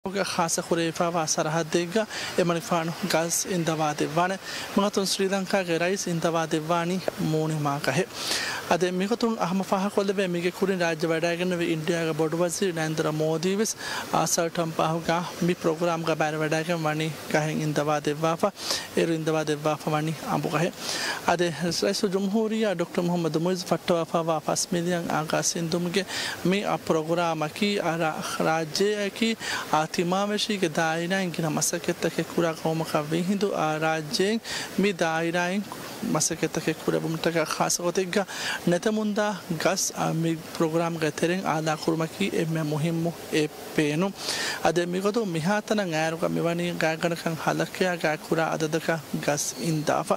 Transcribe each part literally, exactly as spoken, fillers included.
ގެ ޚާއްޞަ ކުރެވިފައިވާ ސަރަހައްދެއްގަ އެމަނިކުފާނު ގަސް އިންދަވާ ދެއްވާނެ. މިގޮތުން ސްރީލަންކާގެ ރައީސް އިންދަވާ ދެއްވާނީ މޫނި މާކަހެއް. އަދި މިގޮތުން އަހަމަ ފާހަގަކޮށްލެވޭ، މީގެ ކުރިން ރާއްޖެ ވަޑައިގެންނެވި އިންޑިއާގެ ބޮޑުވަޒީރު ނަރެންދްރަ މޯދީ ވެސް އާ ސަލްޓަން ޕާހުގަ މި ޕްރޮގްރާމްގަ ބައިވެރިވަޑައިގެން ވަނީ ގަހެއް އިންދަވާ ދެއްވާފަ. އޭރު އިންދަވާ ދެއްވާފަ ވަނީ އަނބުގަހެއް. އަދި ރައީސުލްޖުމްހޫރިއްޔާ ޑޮކްޓަރ މުޙައްމަދު މުޢިއްޒު ފައްޓަވާފައިވާ ފަސް މިލިއަން އާ ގަސް އިންދުމުގެ މި އާ ޕްރޮގްރާމަކީ އާ ރާ-، ރާއްޖެއަކީ އާ ތިމާވެށީގެ ދާއިރާއިން ގިނަ މަސައްކަތްތަކެއް ކުރާ ގައުމަކަށް ވީހިނދު އާ ރާއްޖޭން މި ދާއިރާއިން މަސައްކަތްތަކެއް ކުރެއްވުމަށްޓަކާ ޚާއްޞަ ގޮތެއްގަ ނެތަމުންދާ ގަސް އާ މި ޕްރޮގްރާމްގެ ތެރެއިން އާލާކުރުމަކީ އެންމެ މުހިއްމު އެއް ބޭނުން. އަދި މިގޮތުން މިހާތަނަށް އައިރުގަ މިވަނީ ގާތްގަނޑަކަށް ހަލަކަޔާ ގާތްކުރާ އަދަދަކަށް ގަސް އިންދާފަ.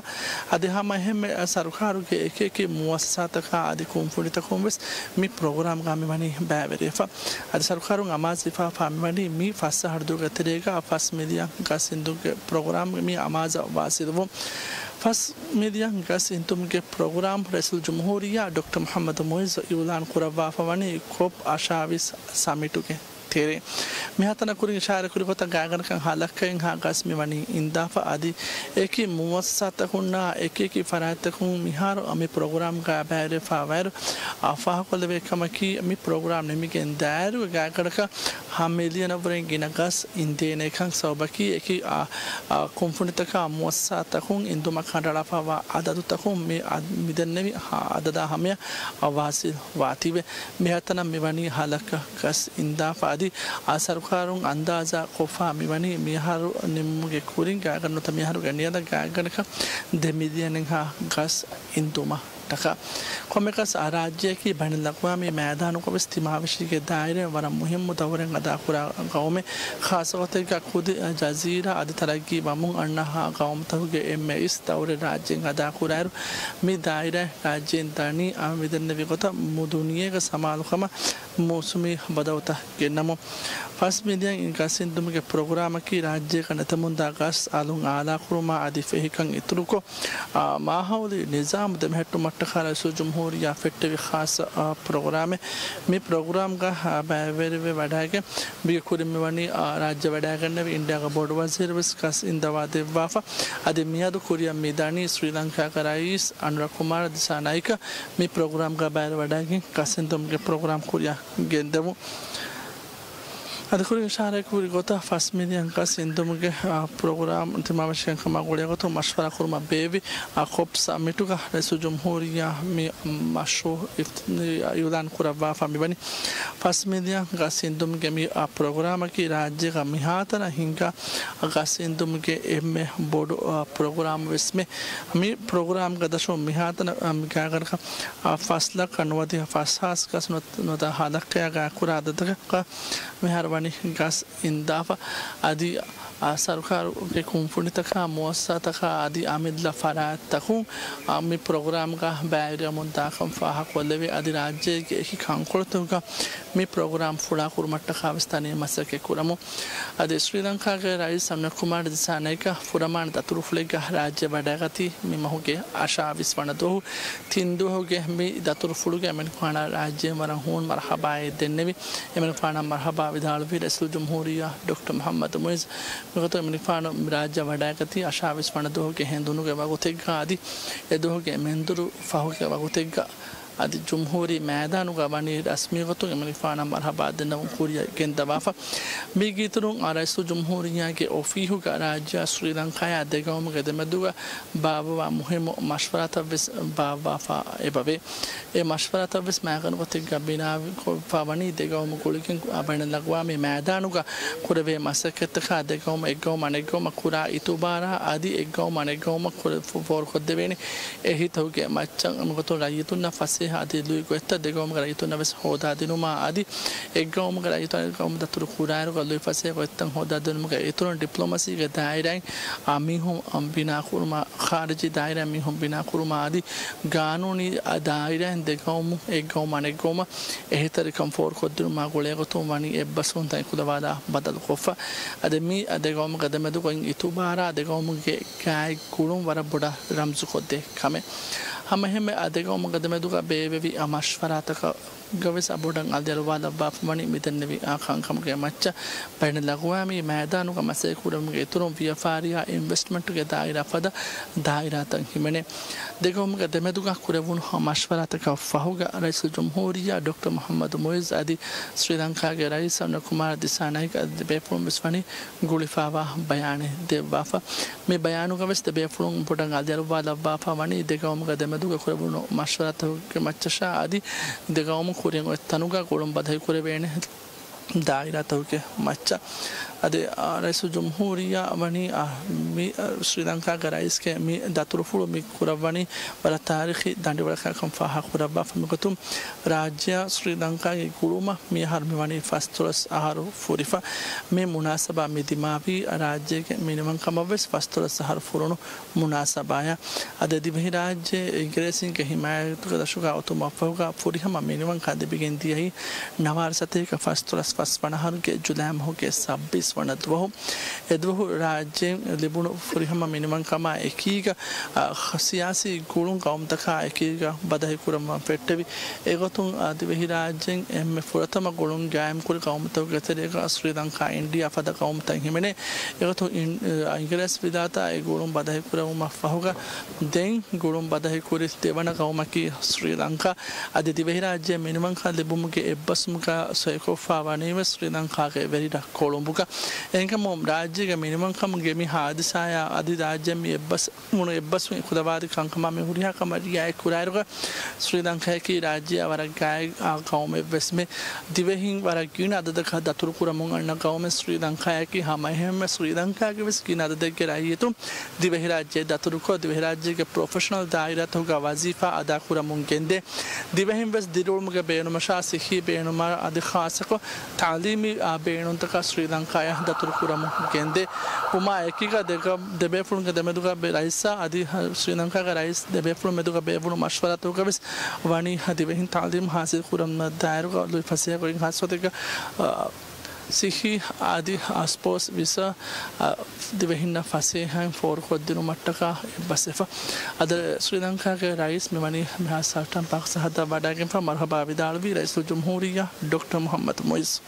އަދި ހަމަ އެހެންމެ ސަރުކާރުގެ އެކި އެކި މުއައްސަސާތަކާ އަދި ކުންފުނިތަކުން ވެސް މި ޕްރޮގްރާމްގަ މިވަނީ ބައިވެރިވެފަ. އަދި ސަރުކާރުން އަމާޒުވެފައިވާ މިވަނީ މި ފަސް އަހަރު ދުވަހުގެ ތެރޭގަ ފަސް މިލިއަން ގަސް އިންދުމުގެ ޕްރޮގްރާމް މި އަމާޒަށް ވާސިލުވުން. ފަސް މިލިއަން ގަސް އިންދުމުގެ ޕްރޮގްރާމް ރައީސުލްޖުމްހޫރިއްޔާ ޑޮކްޓަރ މުޙައްމަދު މުޢިއްޒު އިއުލާން ކުރައްވާފަ ވަނީ ކޮޕް އަށާވީސް ސަމިޓުގެ ތެރޭ. މިހާތަނަށް ކުރިން އިޝާރާތް ކުރި ގޮތަށް ގާތްގަނޑަކަށް ހަ ލައްކައެއްހާ ގަސް މިވަނީ އިންދާފަ. އަދި އެކި މުއައްސަސާތަކުންނާ އެކި އެކި ފަރާތްތަކުން މިހާރު މި ޕްރޮގްރާމްގަ ބައިވެރިވެފައިވާއިރު، އާ، ފާހަގަކޮށްލެވޭ ކަމަކީ، މި ޕްރޮގްރާމް ނިމިގެން ދާއިރުގެ ގާތްގަނޑަކަށް ހަ މިލިއަނަށްވުރެ ގިނަ ގަސް އިންދޭނެކަން ސަބަބަކީ، އެކި، އާ، އާ، ކުންފުނިތަކާ މުއައްސަސާތަކުން އިންދުމަށް ކަނޑައަޅާފައިވާ އަދަދުތަކުން މި އަ-، މިދެންނެވި ހަ އަދަދާ ހަމަޔަށް ވާސިލް ވާތީވެ. މިހާތަނަށް މިވަނީ ހަ ލައްކަ ގަސް އިންދާފަ. އަދި އާ ސަރުކާރުން އަންދާޒާ ކޮށްފަ މިވަނީ މިއަހަރު ނިމުމުގެ ކުރިން ގާތްގަނޑު ނުވަތަ މިއަހަރުގެ ނިޔަލަށް ގާތްގަނޑަކަށް ދެ މިލިއަނެއްހާ ގަސް އިންދުމަށްޓަކާ. ކޮންމެކަސް އާ ރާއްޖެއަކީ ބައިނަލްއަގްވާމީ މައިދާނުގަ ވެސް ތިމާވެށީގެ ދާއިރާއިން ވަރަށް މުހިއްމު ދައުރެއް އަދާކުރާ ގައުމެއް. ޚާއްޞަގޮތެއްގަ ކުދި ޖަޒީރާ އަދި ތަރައްގީ ވަމުން އަންނަ ހަ ގައުމުތަކުގެ އެންމެ އިސް ދައުރެއް ރާއްޖޭން އަދާކުރާއިރު، މި ދާއިރާއިން ރާއްޖޭން ދަނީ އާ މިދެންނެވި ގޮތަށް މުދުނިޔޭގަ ސަމާލުކަމަށް މޫސުމީ ބަދަލުތައް ގެންނަމުން. ފަސް މިލިއަން ގަސް އިންދުމުގެ ޕްރޮގްރާމަކީ ރާއްޖޭގަ ނެތަމުންދާ ގަސް އަލުން އާލާކުރުމާ އަދި ފެހިކަން އިތުރުކޮށް، އާ، މާހައުލީ ނިޒާމު ދެމެހެއްޓުމަށްޓަކާ ރައީސުލްޖުމްހޫރިއްޔާ ފެއްޓެވި ޚާއްޞަ، އާ، ޕްރޮގްރާމެއް. މި ޕްރޮގްރާމްގަ، އާ، ބައިވެރިވެ ވަޑައިގެން މީގެ ކުރިން މިވަނީ، އާ، ރާއްޖެ ވަޑައިގެންނެވި އިންޑިއާގެ ބޮޑު ވަޒީރު ވެސް ގަސް އިންދަވާ ދެއްވާފަ. އަދި މިއަދު ކުރިއަށް މި ދަނީ ސްރީލަންކާގެ ރައީސް އަނުރަ ކުމާރ ދިސާނައިކަ މި ޕްރޮގްރާމްގަ ބައިވެރި ވަޑައިގެން ގަސް އިންދުމުގެ ޕްރޮގްރާމް ކުރިއަށް ގެންދެވުން. އަދި ކުރިން އިޝާރާތް ކުރި ގޮތަށް ފަސް މިލިއަން ގަސް އިންދުމުގެ، އާ، ޕްރޮގްރާމް ތިމާވެށިގެންކަމާ ގުޅޭ ގޮތުން މަޝްވަރާ ކުރުމަށް ބޭއްވި، އާ، ކޮޕް ސަމިޓުގަ ރައީސުލްޖުމްހޫރިއްޔާ މި މަޝްރޫއު އިފް-، އިއުލާން ކުރައްވާފަ މިވަނީ. ފަސް މިލިއަން ގަސް އިންދުމުގެ މި، އާ، ޕްރޮގްރާމަކީ ރާއްޖޭގަ މިހާތަނަށް ހިނގާ ގަސް އިންދުމުގެ އެންމެ ބޮޑު، އާ، ޕްރޮގްރާމް ވެސްމެ. މި ޕްރޮގްރާމްގަ ދަށުން މިހާތަނަށް، އާ، މި ގާތްގަނޑަކަށް، އާ، ފަސް ލައްކަ ނުވަދިހަ ފަސް ހާސް ގަސް ނުވަ-، ނުވަދިހަ ހަ ލައްކަޔާ ގާތްކުރާ އަދަދަކަށް މިހާރު ވަނީ ގަސް އިންދާފަ. އަދި އާ ސަރުކާރުގެ ކުންފުނިތަކާ މުއައްސަސާތަކާ އަދި އަމިއްލަ ފަރާތްތަކުން، އާ، މި ޕްރޮގްރާމްގަ ބައިވެރިވަމުން ދާކަން ފާހަގަކޮށްލެވި. އަދި ރާއްޖޭގެ އެކި ކަންކޮޅުތަކުގަ މި ޕްރޮގްރާމް ފުޅާކުރުމަށްޓަކާ ވެސް ދަނީ މަސައްކަތް ކުރަމުން. އަދި ސްރީލަންކާގެ ރައީސް އަނުރަ ކުމާރ ދިސާނައިކަ ފުރަމާން ދަތުރުފުޅެއްގަ ރާއްޖެ ވަޑައިގަތީ މި މަހުގެ އަށާވީސް ވަނަ ދުވަހު. ތިން ދުވަހުގެ މި ދަތުރުފުޅުގަ އެމަނިކުފާނަށް ރާއްޖޭން ވަރަށް ހޫނު މަރުޙަބާއެއް ދެންނެވި. އެމަނިކުފާނަށް މަރުޙަބާ ވިދާޅުވި ރައީސުލްޖުމްހޫރިއްޔާ ޑޮކްޓަރ މުޙައްމަދު މުޢިއްޒު. މިގޮތުން އެމަނިކުފާނު މި ރާއްޖެ ވަޑައިގަތީ އަށާވީސް ވަނަ ދުވަހުގެ ހެނދުނުގެ ވަގުތެއްގަ އަދި އެ ދުވަހުގެ މެންދުރު ފަހުގެ ވަގުތެއްގަ އަދި ޖުމްހޫރީ މައިދާނުގަ ވަނީ ރަސްމީ ގޮތުން އެމަނިކުފާނަށް މަރުޙަބާ ދެންނެވުން ކުރިއަށް ގެންދަވާފަ. މީގެ އިތުރުން އާ ރައީސުލްޖުމްހޫރިއްޔާގެ އޮފީހުގަ ރާއްޖެއާ ސްރީލަންކާއާ ދެގައުމުގެ ދެމެދުގަ ބާއްވާ މުހިއްމު މަޝްވަރާތައް ވެސް ބާއްވާފަ އެބަވޭ. އެ މަޝްވަރާތައް ވެސް މައިގަނޑު ގޮތެއްގަ ބިނާކޮށްފަ ވަނީ ދެގައުމު ގުޅިގެން ބައިނަލްއަގްވާމީ މައިދާނުގަ ކުރެވޭ މަސައްކަތްތަކާ ދެގައުމު އެއްގައުމު އަނެއްގައުމަށް ކުރާ އިތުބާރާ އަދި އެއްގައުމު އަނެއްގައުމަށް ކުރެ-، ފޯރުކޮށްދެވޭނެ އެހީތަކުގެ މައްޗަށް މިގޮތުން ރައްޔިތުންނަށް ފަސޭހަ އަދި ލުއި ގޮތްތައް ދެގައުމުގެ ރައްޔިތުންނަށް ވެސް ހޯދާދިނުމާ އަދި އެއްގައުމުގެ ރައްޔިތުން އަނެއްގައުމަށް ދަތުރު ކުރާއިރުގަ ލުއި ފަސޭހަ ގޮތްތައް ހޯދާދިނުމުގެ އިތުރުން ޑިޕްލޮމަސީގެ ދާއިރާއިން އާ މީހުން ބިނާކުރުމާ، ޚާރިޖީ ދާއިރާއިން މީހުން ބިނާކުރުމާ އަދި ގާނޫނީ ދާއިރާއިން ދެގައުމު އެއްގައުމު އަނެއްގައުމަށް އެހީތެރިކަން ފޯރުކޮށްދިނުމާ ގުޅޭގޮތުން ވަނީ އެއްބަސްވުންތައް އެކުލަވާލާ ބަދަލުކޮށްފަ. އަދި މި ދެގައުމުގެ ދެމެދުގައި އިތުބާރާ ދެގައުމުގެ ގާތް ގުޅުން ވަރަށް ބޮޑަށް ރަމްޒުކޮށްދޭ ކަމެއް. ހަމައެހެންމެ އާ ދެގައުމުގެ ދެމެދުގަ ބޭއްވެވި އާ މަޝްވަރާތަކަށް ގަވެސް އަބޮޑަށް އަލިއަޅުވާލައްވާފަ ވަނީ މިދެންނެވި އާ ކަންކަމުގެ މައްޗަށް. ބައިނަލްއަގުވާމީ މައިދާނުގަ މަސައްކަތް ކުރެވުމުގެ އިތުރުން ވިޔަފާރިއާ އިންވެސްޓްމަންޓުގެ ދާއިރާ ފަދަ ދާއިރާތައް ހިމެނޭ. ދެގައުމުގެ ދެމެދުގަ ކުރެވުނު މަޝްވަރާތަކަށް ފަހުގަ، ރައީސުލްޖުމްހޫރިއްޔާ ޑޮކްޓަރ މުޙައްމަދު މުޢިއްޒު އަދި ސްރީލަންކާގެ ރައީސް އަންނަ ކުމާރަ ދިސާނައިކަ އަދި ދެބޭފުޅުން ވެސް ވަނީ ގުޅިފައިވާ ބަޔާނެއް ދެއްވާފަ. މި ބަޔާނުގަވެސް ދެބޭފުޅުން ބޮޑަށް އަލިއަޅުވާލައްވާފަ ވަނީ ދެގައުމުގެ ދެމެދުގަ ކުރެވުނު މަޝްވަރާތަކުގެ މައްޗަށާ އަދި ދެގައުމު ކުރިން އޮތް ތަނުގަ ގުޅުން ބަދަހިކުރެވޭނެ ދާއިރާތަކުގެ މައްޗަށް. އަދި، އާ، ރައީސުލްޖުމްހޫރިއްޔާ ވަނީ، އާ، މި، އާ، ސްރީލަންކާގެ ރައީސްގެ މި ދަތުރުފުޅު މި ކުރައްވަނީ ވަރަށް ތާރީޚީ ދަނޑިވަޅަކާ ކަން ފާހަގަކުރައްވާފަ. މިގޮތުން ރާއްޖެއާ ސްރީލަންކާގެ ގުޅުމަށް މިއަހަރު މިވަނީ ފަސްދޮޅަސް އަހަރު ފުރިފަ. މި މުނާސަބާ މި ދިމާވީ ރާއްޖޭގެ މިނިވަންކަމަށްވެސް ފަސްދޮޅަސް އަހަރު ފުރުނު މުނާސަބާޔަށް. އަދި ދިވެހިރާއްޖެ އިނގިރޭސިންގެ ހިމާޔަތުގެ ދަށުގަ އޮތުމަށްފަހުގަ ފުރިހަމަ މިނިވަންކަން ލިބިގެން ދިޔައީ ނަވާރަ ސަތޭކަ ފަސްދޮޅަސް ފަސްވަނަ އަހަރުގެ ޖުލައި މަހުގެ ސައްބީސް ވަނަ ދުވަހު. އެދުވަހު ރާއްޖޭން ލިބުނު ފުރިހަމަ މިނިވަންކަމާ އެކީގަ، އަ، ސިޔާސީ ގުޅުން ގައުމުތަކާ އެކީގަ ބަދަހިކުރަމުން ފެއްޓެވި. އެގޮތުން، އަ، ދިވެހިރާއްޖޭން އެންމެ ފުރަތަމަ ގުޅުން ގާއިމްކުރި ގައުމުތަކުގެ ތެރޭގަ ސްރީލަންކާ އިންޑިއާ ފަދަ ގައުމުތައް ހިމެނޭ. އެގޮތުން އިން-، އަ، އިނގިރޭސި ވިލާތާ އެ ގުޅުން ބަދަހިކުރެވުމަށްފަހުގަ ދެން ގުޅުން ބަދަހިކުރި ދެވަނަ ގައުމަކީ ސްރީލަންކާ. އަދި ދިވެހިރާއްޖެ މިނިވަންކަން ލިބުމުގެ އެއްބަސްވުމަކަށް ސޮއިކޮށްފަ ވަނީވެސް ސްރީލަންކާގެ ވެރިރަށް ކޮޅުނބުގަ. އެހެންކަމުން ރާއްޖޭގެ މިނިވަންކަމުގެ މި ހާދިސާޔާ އަދި ރާއްޖެ މި އެއްބަސް ވުނު އެއްބަސްވުން އެކުލަވާދި ކަންކަމާ މި ހުރިހާ ކަމަށް ރިއާޔަތް ކުރާއިރުގަ، ސްރީލަންކާޔަކީ ރާއްޖެއާ ވަރަށް ގާތް ގައުމެއްވެސްމެ. ދިވެހިން ވަރަށް ގިނަ އަދަދަކަށް ދަތުރުކުރަމުން އަންނަ ގައުމެއް. ސްރީލަންކާޔަކީ ހަމައެހެންމެ ސްރީލަންކާގެވެސް ގިނަ އަދަދެއްގެ ރައްޔިތުން ދިވެހިރާއްޖެ ދަތުރުކޮށް، ދިވެހިރާއްޖޭގެ ޕްރޮފެޝަނަލް ދާއިރާތަކުގަ ވަޒީފާ އަދާކުރަމުން ގެންދޭ. ދިވެހިން ވެސް ދިރިއުޅުމުގެ ބޭނުމަށާ ސިއްހީ ބޭނުމާ އަދި ޚާއްޞަކޮށް ތަޢުލީމީ، އާ، ބޭނުންތަކަށް ސްރީލަންކާޔަށް ދަތުރުކުރަމުން ގެންދޭ. ވުމާ އެކީގަ ދެ ގަ-، ދެބޭފުޅުންގެ ދެމެދުގަ ބެ-، ރައީސާ އަދި ސްރީލަންކާގެ ރައީސް ދެބޭފުޅުން މެދުގަ ބޭއްވުނު މަޝްވަރާތަކުގަ ވެސް ވަނީ ދިވެހިން ތަޢުލީމް ހާސިލް ކުރުމަށް ދާއިރުގަ ލުއިފަސޭހަކޮށް ހާއްސަ ގޮތެއްގަ، އާ، ސިއްހީ އަދި ސްޕޯޓްސް ވިސާ، އާ، ދިވެހިންނަށް ފަސޭހައިން ފޯރުކޮށްދިނުމަށްޓަކާ އެއްބަސްވެފަ. އަދި ސްރީލަންކާގެ ރައީސް މިވަނީ މިހާރު ސަލްޓަން ޕާކް ސަރަހައްދަށް ވަޑައިގެންފަ މަރުހަބާ ވިދާޅުވީ ރައީސުލްޖުމްހޫރިއްޔާ ޑޮކްޓަރ މުޙައްމަދު މުޢިއްޒު.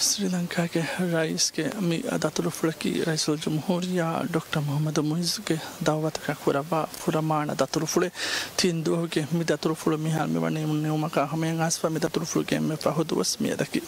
ސްރީލަންކާގެ ރައީސްގެ މި ދަތުރުފުޅަކީ ރައީސުލްޖުމްހޫރިއްޔާ ޑޮކްޓަރ މުޙައްމަދު މުޢިއްޒުގެ ދަޢުވަތަކަށް ކުރައްވާ ފުރަމާނަ ދަތުރުފުޅެއް. ތިން ދުވަހުގެ މި ދަތުރުފުޅު މިހާރު މިވަނީ ނިމުމަކާ ހަމަޔަށް އައިސްފަ މި ދަތުރުފުޅުގެ އެންމެ ފަހު ދުވަސް މިއަދަކީ.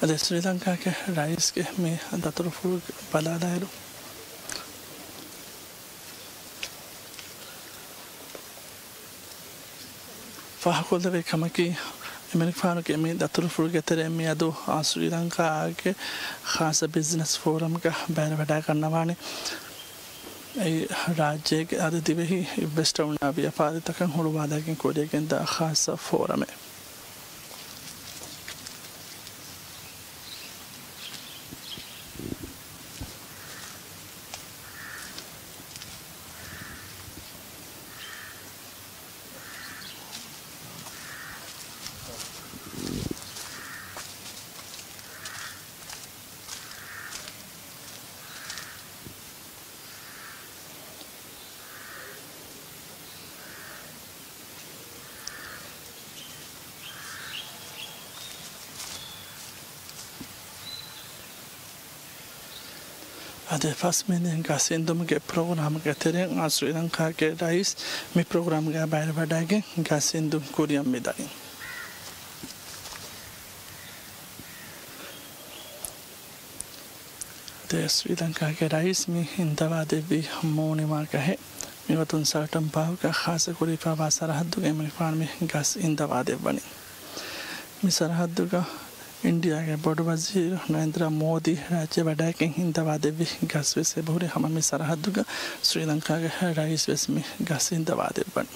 އަދި ސްރީލަންކާގެ ރައީސްގެ މި ދަތުރުފުޅު ބަލާލާއިރު، ފާހަގަކޮށްލެވޭ ކަމަކީ، އެމަނިކުފާނުގެ މި ދަތުރުފުޅުގެ ތެރެއިން މިއަދު، އާ، ސްރީލަންކާގެ ޚާއްޞަ ބިޒްނަސް ފޯރަމްގަ ބައިވެރިވަޑައިގަންނަވާނެ. އެއީ ރާއްޖޭގެ އަދި ދިވެހި އިންވެސްޓަރުންނާ ވިޔަފާރިތަކަށް ހުޅުވާލައިގެން ކުރިއަށްގެންދާ ޚާއްޞަ ފޯރަމެއް. އަދި ފަސް މިލިއަން ގަސް އިންދުމުގެ ޕްރޮގްރާމްގެ ތެރެއިން ސްރީލަންކާގެ ރައީސް މި ޕްރޮގްރާމްގައި ބައިވެރިވަޑައިގެން ގަސް އިންދުން ކުރިއަށް މިދަނީ. އަދި ސްރީލަންކާގެ ރައީސް މި އިންދަވާ ދެއްވީ މޫނިވާގަހެއް. މިގޮތުން ސަލްޓަން ޕާކުގަ ޚާއްޞަ ކުރިފައިވާ ސަރަހައްދުގައި އެމަނިކުފާނު މި ގަސް އިންދަވާ ދެއްވަނީ. މި ސަރަހައްދުގަ އިންޑިއާގެ ބޮޑު ވަޒީރު ނަރެންދްރަ މޯދީ ރާއްޖެ ވަޑައިގެން އިންދަވާ ދެއްވި ގަސް ވެސް އެބަހުރި ހަމަ މި ސަރަހައްދުގަ ސްރީލަންކާގެ ރައީސް ވެސް މި ގަސް އިންދަވާ ދެއްވަން.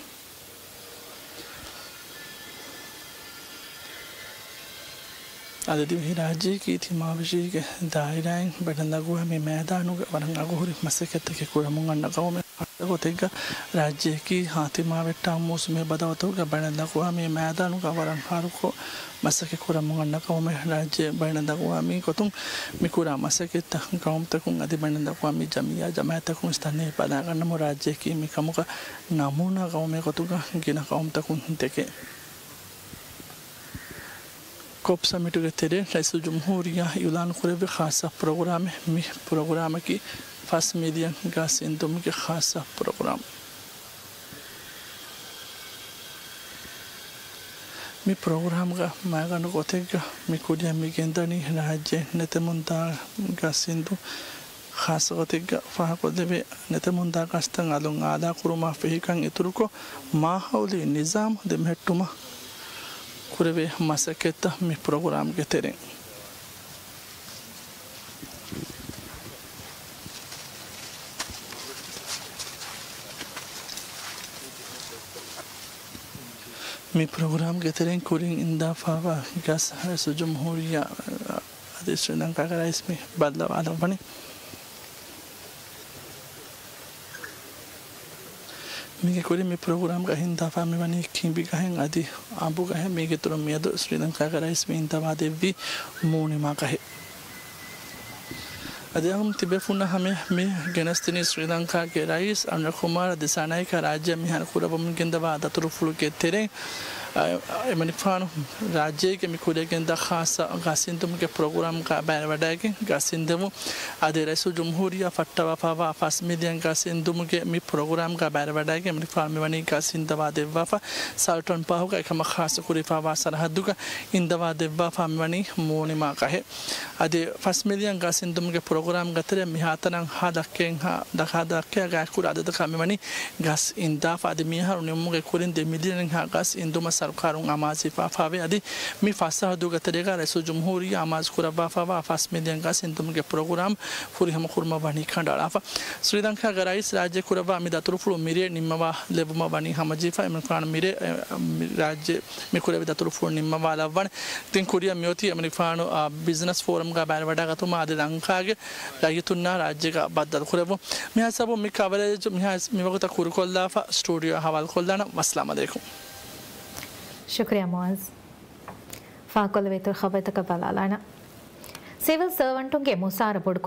އަދި ދިވެހިރާއްޖެއަކީ ތިމާވެށީގެ ދާއިރާއިން ބަނޑެއް ނަގުވާ މި މައިދާނުގަ ވަރަށް އަގުހުރި މަސައްކަތްތަކެއް ކުރަމުން އަންނަ ގައުމެއް. ގޮތެއްގަ ރާއްޖެއަކީ ހާ ތިމާވެއްޓާ މޫސުމީ ބަދަވަތުގަ ބަނޑެއް ނަގުވާ މި މައިދާނުގަ ވަރަށް ހަރުކޮށް މަސައްކަތް ކުރަމުން އަންނަ ގައުމެއް. ރާއްޖެ ބަނޑެއް ނަގުވާ މި ގޮތުން މި ކުރާ މަސައްކަތްތައް ގައުމުތަކުން އަދި ބަނޑެއް ނަގުވާ މި ޖަމިއްޔާ ޖަމާއަތްތަކުން ވެސް ދަންނަވަން ބަލާގަންނަމުން ރާއްޖެއަކީ މިކަމުގަ ނަމޫނާ ގައުމެއް ގޮތުގަ ގިނަ ގައުމުތަކުން ދެކެ. ކޮޕް ސަމިޓުގެ ތެރެއިން ރައީސުލްޖުމްހޫރިއްޔާ އިއުލާނު ކުރެއްވި ޚާއްޞަ ޕްރޮގްރާމެއް. މި ޕްރޮގްރާމަކީ ފަސް މިލިއަން ގަސް އިންދުމުގެ ޚާއްޞަ ޕްރޮގްރާމް. މި ޕްރޮގްރާމްގަ މައިގަނޑު ގޮތެއްގަ މި ކުރިއަށް މި ގެންދަނީ ރާއްޖެ ނެތެމުންދާ ގަސް އިންދުން ޚާއްޞަ ގޮތެއްގަ ފާހަގަކޮށްދެވޭ ނެތެމުންދާ ގަސްތައް އަލުން އާލާކުރުމާ ފެހިކަން އިތުރުކޮށް، މާހައުލީ ނިޒާމް ދެމެހެއްޓުމަށް ކުރެވޭ މަސައްކަތްތައް މި ޕްރޮގްރާމްގެ ތެރެއިން. މި ޕްރޮގްރާމްގެ ތެރެއިން ކުރިން އިންދާފާވާ ގަސް ރައީސުލްޖުމްހޫރިއްޔާ އަދި ސްރީލަންކާގެ ރައީސް މި ބައްލަވާލައްވަނީ. މީގެ ކުރިން މި ޕްރޮގްރާމްގަ އިންދާފާ މިވަނީ ކިނބި ގަހެއް އަދި އަނބު ގަހެއް. މީގެ އިތުރުން މިއަދު ސްރީލަންކާގެ ރައީސް މި އިންދަވާ ދެއްވީ މޫނިމާ ގަހެއް. އަދި އަހަރުން ތިބޭފުޅުންނަށް ހަމަޔަށް މި ގެނެސްދިނީ ސްރީލަންކާގެ ރައީސް އަނުރަކުމާރ ދިސާނާއިކާ ރާއްޖެއަށް މިހާރު ކުރައްވަމުން ގެންދަވާ ދަތުރުފުޅުގެ ތެރެއިން، އެމަނިކުފާނު ރާއްޖޭގެ މި ކުރިއަށް ގެންދާ ޚާއްޞަ ގަސް އިންދުމުގެ ޕްރޮގްރާމްގަ ބައިވެވަޑައިގެން ގަސް އިންދެވުން. އަދި ރައީސުލްޖުމްހޫރިއްޔާ ފައްޓަވާފާވާ ފަސް މިލިއަން ގަސް އިންދުމުގެ މި ޕްރޮގްރާމްގަ ބައިވެވަޑައިގެން އެމަނިކުފާނު މިވަނީ ގަސް އިންދަވާ ދެއްވާފަ. ސަލްޓަން ޕާހުގަ އެކަމަށް ޚާއްޞަ ކުރެވިފާވާ ސަރަހައްދުގަ އިންދަވާ ދެއްވާފާ މިވަނީ މޫނިމާ ގަހެއް. އަދި ފަސް މިލިއަން ގަސް އިންދުމުގެ ޕްރޮގްރާމްގެ ތެރެއިން މިހާތަނަށް ހަ ލައްކައެއްހާ ދަ-، ހަ ލައްކައާ ގާތްކުރާ އަދަދަކާ މިވަނީ ގަސް އިންދާފަ. އަދި މިއަހަރު ނިމުމުގެ ކުރިން ދެ މިލިއަނެއްހާ ގަސް އިންދުމަށް ސަރުކާރުން އަމާޒުވެފާފަވޭ. އަދި މި ފަސް ސަރަހައްދުގެ ތެރޭގަ ރައީސުލްޖުމްހޫރިއްޔާ އަމާޒުކުރައްވާފަވާ ފަސް މިލިއަން ގަސް އިންދުމުގެ ޕްރޮގްރާމް ފުރިހަމަ ކުރުމަށް ވަނީ ކަނޑައަޅާފަ. ސްރީލަންކާގެ ރައީސް ރާއްޖެ ކުރައްވާ މި ދަތުރުފުޅު މިރޭ ނިންމަވާ ލެއްވުމަށް ވަނީ ހަމަޖެހިފަ. އެމަނިކުފާނު މިރޭ، އެ، މި ރާއްޖެ މި ކުރެވި ދަތުރުފުޅު ނިންމަވާލައްވަން. ތިން ކުރިއަށް މިއޮތީ އެމަނިކުފާނު، އާ، ބިޒްނަސް ފޯރަމްގަ ބައިވެވަޑައިގަތުމަށް އަދި ލަންކާގެ ރައްޔިތުންނާ ރާއްޖޭގަ ބައްދަލުކުރެއްވުން. މިހާ ހިސާބުން މި ކަވަރޭޖް މިހާ މިވަގުތަށް ކުރުކޮށްލާފަ. ސްޓޫޑިއޯއަށް ހަވާލުކޮށްލާނަން. ވައްސަލާމް އަލައިކުމް. ޝުކުރިއްޔާ މުއައްޒަ. ފާހަގަކޮށްލެވޭ އިތުރު ޚަބަރުތަކަށް ބަލާލާނަން. ސިވިލް ސަރވަންޓުންގެ މުސާރަ ބޮޑުކުރުމަށް